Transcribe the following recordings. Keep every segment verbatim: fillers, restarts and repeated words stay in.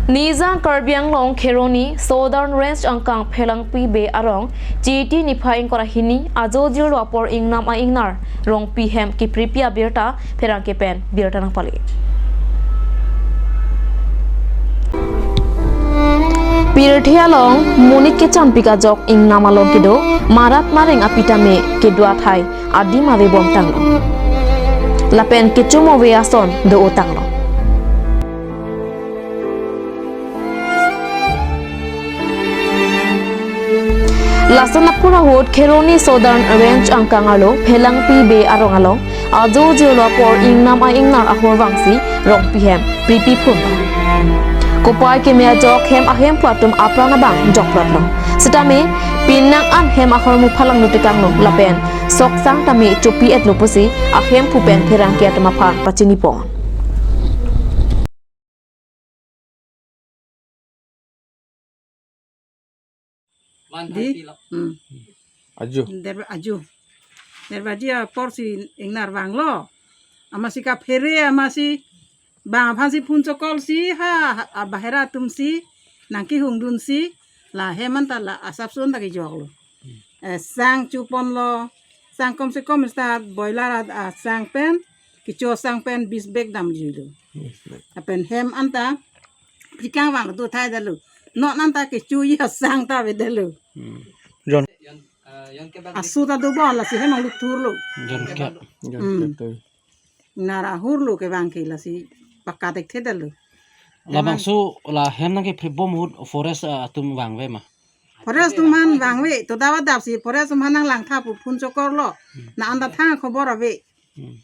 Nijang Karbi Anglong Kheroni Southern Range angkang Phelangpi Bey arong Chiti niphai ingkoi ra hini ajo jirlo apor ingnam a-ingnar Rongpi hem kipripi abirta pherangke pen birta nangpale. Pirthe along monit kechanpik ajok ingnam along kedo marat mareng api tame kedo athai adim ave bom tanglo. Lapen kecho mo ave ason do-o tanglo. Lason apor ahut Kheroni Southern Range angkang arlo Phelangpi Bey arong along ajo jirlo apor ingnam a-ingnar ahorvangsi Rongpi hem pripi phunlo. Kopai keme ajok hem ahemphu atum apran abang jokprotlo. Sitame pinang an hem ahormu phalangno tekanglo lapen sok sang tame chopi-etlo pusi ahemphu pen pherangke atum aphan pachinipon. Di? Hmm. Aju. Der aju. Derbaji aporsi ingnar vanglo. Amatsi kaphere amatsi bang aphansi phone chokolsi ha, ha, bahera atumsi nangkehungdunsi la hem anta la asapson ta kejoklo. Eh, sang choponlo, sang komse kom sta boiler a, asang pen, kecho asang pen bis bag damjuilo. Lapen hem anta phlikang vang do thai detlo. Non anta kecho asang ta avedetlo. Hmm. Jon. Asu ta dobom lasi hem anglu thurlo. Jon ke. Jon Hmm. ke tu. Nara hurlo kevang ke lasi pakka thekthedetlo. Labangso la hem nangkepribom ahut forest, ah, atum vangve ma? Forest atum aphan vangve, to dawa dapsi forest atum aphan nanglangtha pu phone chokorlo. Hmm. La anta thang khobor ave. Hmm.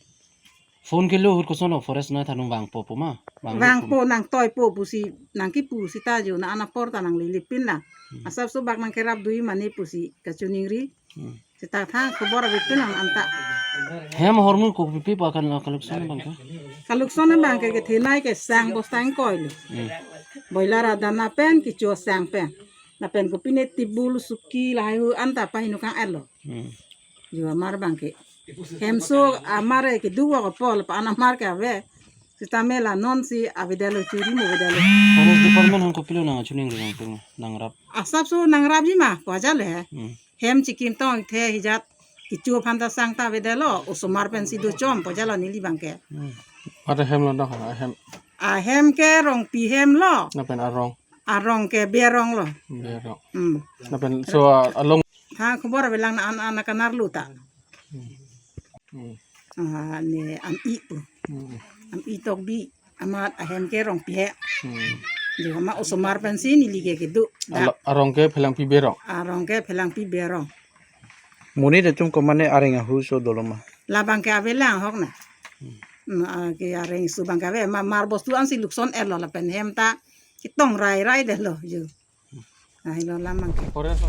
Phone kelo ahut kosonlo forest nangthanung vangpo pu ma? Vangpo pu ma? Vangpo nangtoipo pusi nangkipu seta jo la an apor ta nanglelipin la. Hmm. Asapso bak nangkerap dui mane pusi kachiningri. Hmm. Seta thang khobor ave pen la anta. Hem ahormu kopipi pu akan, ah, kalokson abangke? Kalokson abangke kethenei ke sang bosta ingkoilo. Hmm. Boiler adana pen kecho asang pen. Lapen kopine tibul suki lahai hu anta pahinu kang-etlo. Hmm. Jo amar abangke. Hemso amar ke duk wa kopol pa an amar ke ave. Sitame la nonsi avedetlo churi mo avedetlo. Forest department aphan kopilo nangchiningri nangpung nangrap? Asapso nangrapji ma pajale. Hmm. Hem chikim tong the hijat kecho aphan ta sang ta avedetlo, osomar pensi dochom pajalo neli abangke. Hmm. Ada hem lo dak ha, hem. Ahem ke Rongpi hemlo. Lapen arong? Arong ke Bey aronglo. Bey arong. Hmm. Lapen so, ah, along? Thang khobor avelang la an an kanar luta. Hmm. Hmm. Ah, ne ami pu. Hmm. Ami Tokbi amat ahem ke Rongpi he. Hmm. Jo ma osomar pensi neli ke kedo. Dak. Ala, arong ke Phelangpi Bey arong? Arong ke Phelangpi Bey arong. Monit atum komane areng ahuso dolo ma? Labangke avelang ahok na. Hmm. Hmm, ah, ke areng ahuso abangke ave ma mar bostu ansi lokson-etlo lapen hem ta ketong rai rai detlo jo. Ahilo labangke. Forest.